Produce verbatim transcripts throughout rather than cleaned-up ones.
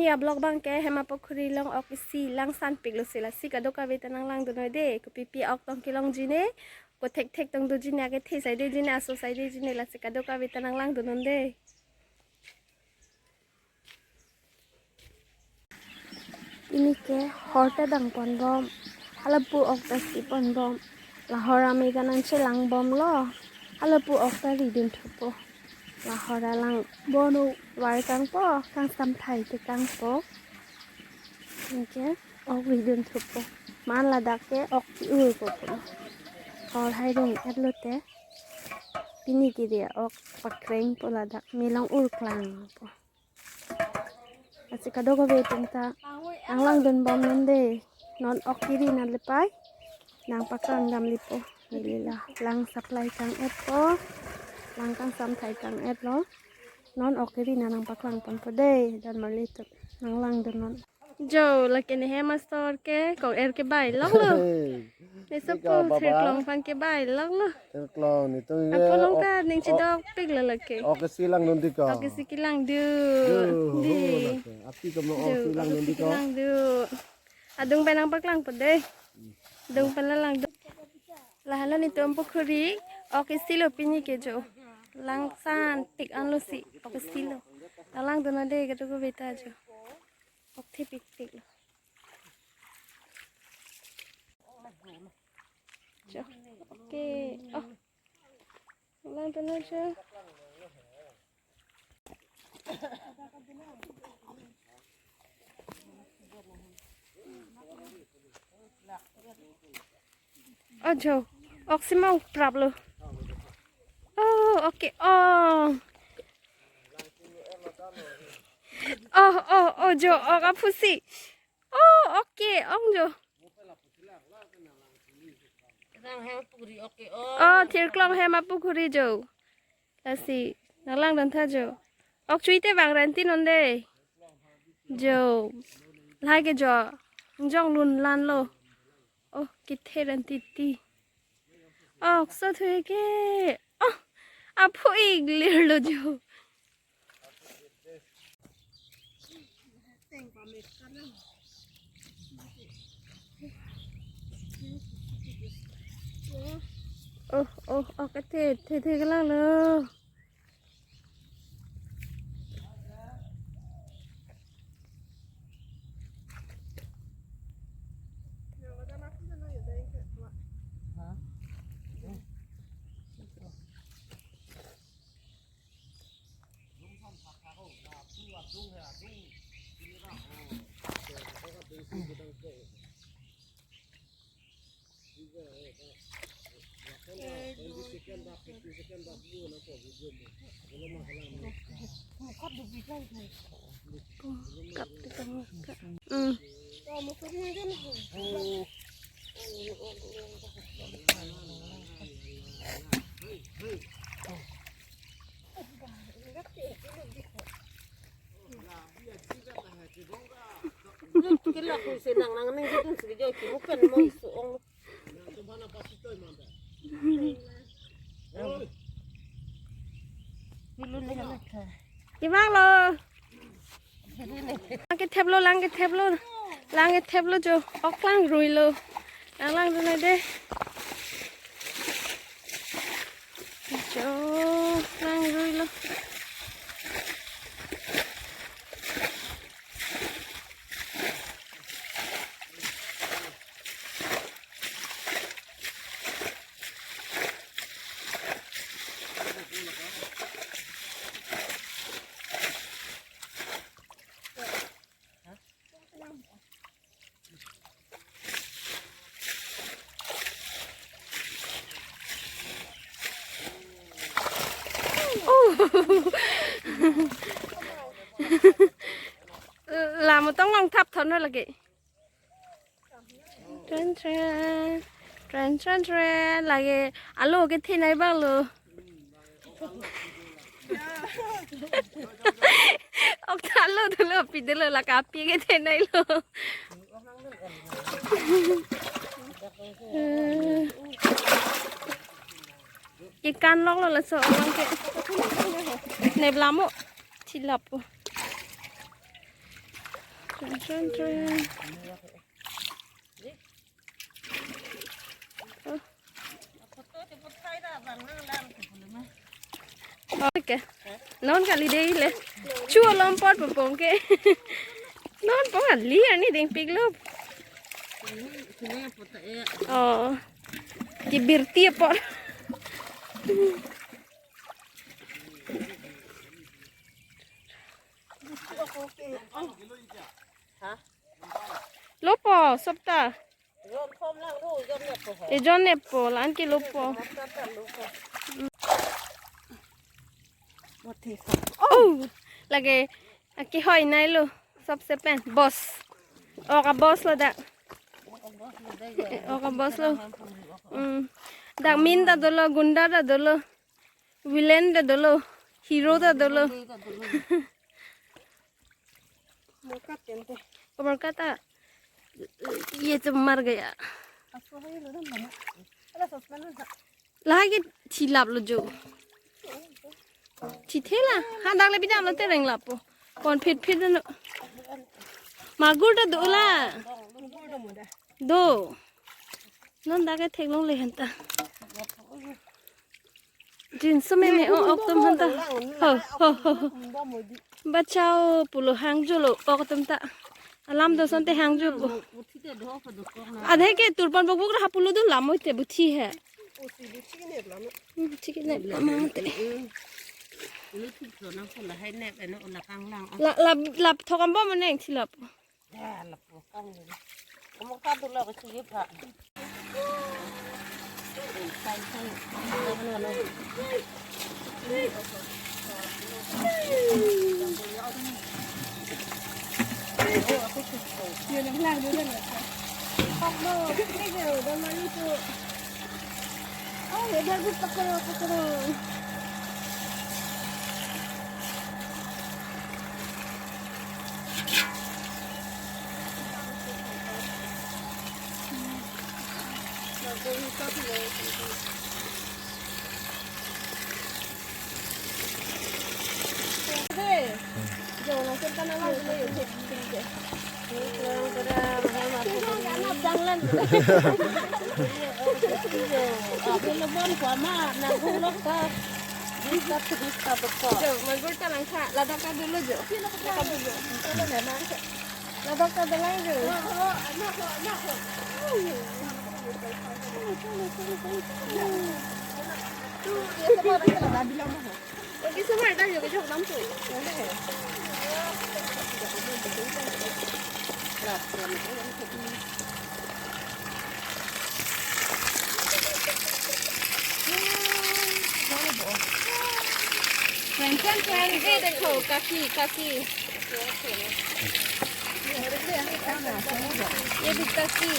Ya vlog abang ke Hema Pukhuri along ok isi langsan piklo si, lasi kadokave ta nanglangdun noi de. Kopipi ok tong kelongji ne, kothekthek tong doji ne, akethe saidetji ne, aso saidetji ne, lasi kadokave ta nanglangdun non de. Pini ke hor ta dang ponbom. Halapu ok ta si ponbom. La hor amei ta nangchelangbomlo. Halapu ok ta ridun thupo. La hor alang bono var kangpo, kangsam thai te kangpo. Anke ok ridun thupo. Man ladak ke ok ki-urpo pulo. Hor hai rung-etlo te. Pini kiri ok pakrengpo ladak. Melong urklangpo. Lasi kadokave atum ta nanglangdunbom non de. Non ok kiri nanglepai. Nangpaklang damlipo. Neli la lang supply kang-etpo. Lang kangsam thai kang-etlo. Non ok kiri nang nangpaklang ponpo de. Don marlitum. Nanglangdun non. Jo, lake ne Hema store ke, kong-er ke bai longlo. Hey. Ne sopo, Baba. Thirklong aphan ke bai longlo. Thirklong, netum ke apolong ta ok, ning ok, chidokpiklo lake. Ok isi langdun di ko. Ok isi kelangdun. Yo, di. Ho, lake. Api kamu ok isi langdun di ko. Langdun. Adung pen nangpaklangpo de. Adung pen la langdun. Lahelo netum pukhuri, ok isi lo pini ke jo. Langsan tik anlo si, ok isi lo. Nanglangdun non de kadokave ta jo. Ok thepikpiklo. Jo, ok. Oh. Lang tena jo. Oh, jo. Ok si ma praplo. Oh, ok. Oh. Oh, oh, oh, jo. Ok, aphusi. Oh, ok, ong jo. Rang Hema Pukhuri, ok, oh. Oh, Thirklong Hema Pukhuri jo. Lasi, nanglangdun tha jo. Ok chui te bang renti non de. Jo. Lahai ke jo. Jong lun lanlo. Oh, kethe renti ti. Ok so thui ke. Oh, aphu ik lir lo jo. Oh, oh, ok, the, the, the, kelang lo. Kap di tengah. Hmm. Kila kung sinang nang nang jitun sige joy kimukan mo isu ong. Kevang lo. Lang ketheplo, lang ketheplo. Lang ketheplo jo. Ok klangrui lo. Nanglangdun noi de. Jo, klangrui lo. Oh. Lam tong long thap thon lagi. Tren tren. Tren tren tren. Lagi alo kethenei abang lo. Ok ta lo dolo, pi dolo, la kapi kethenei lo. Kekan lok lo laso abang ke. Neblamo. Chilap. Tren, tren. Okay. Non kali dei le. Chu alom apor pupong ke. Non pong ali ani ding pik lo. Oh. Kibirti apor. Lopo, sopta. Ejon nepo, la-an ke lopo. Oh, lake, aki hoi nai lo, sop sepen, boss. Oka boss lo dak. Oka boss lo. Hmm. Dak min ta dolo, gunda ta dolo. Villain ta dolo, hero ta dolo. Morkat kente. Morkat ta, ye to mar gaya. Lahai ke thilap lo jo. Thithela, ha dak le bidam lo tereng lapo. Kon phit phit no. Magur ta do la. Do. Non dak ke theklongle hanta. Jinso meme o ok atum hanta. Ho, ho, ho, ho. Bachao pulo hangjo lo ok atum ta. Alam do asonte hangjopo. Adhe ke turpan bokbok ra pulo do lam oite buthi he. Hmm, buthi ke ne lam ante. La, la, la thokam bo mane thilap. Oh, इधर भी पकड़ो, पकड़ो। Jo, magur ta langkha, ladak ta dolo jo. Ladak ta dolo. Ladak ta dolo jo. Friend, friend, friend, ये देखो, काकी, काकी। ये भी काकी।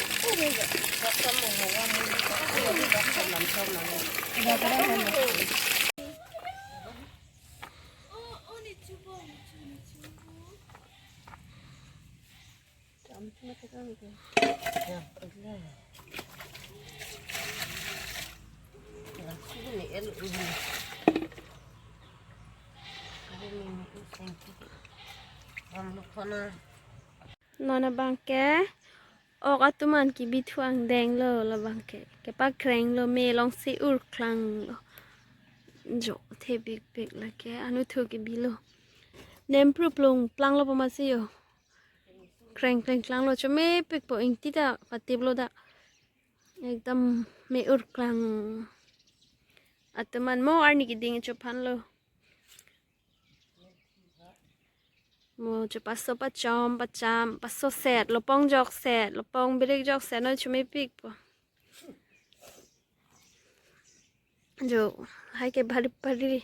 Non abang ke ok atum an kebithu angdeng lo, labang ke kepakreng lo, me alongsi urklang lo. Jo, thepikpik lake, anuthu kebi lo. Nempru plung plang lo poma si jo. Kreng kreng klang lo, chomepik po, ingti ta patip lo dak. Ekdom me urklang. Atum an mo arni keding chophan lo. Mo chopaso pachom pacham, paso set, lopong jok set, lopong birik jok set, non chomepik po. Jo, hai ke bari bari.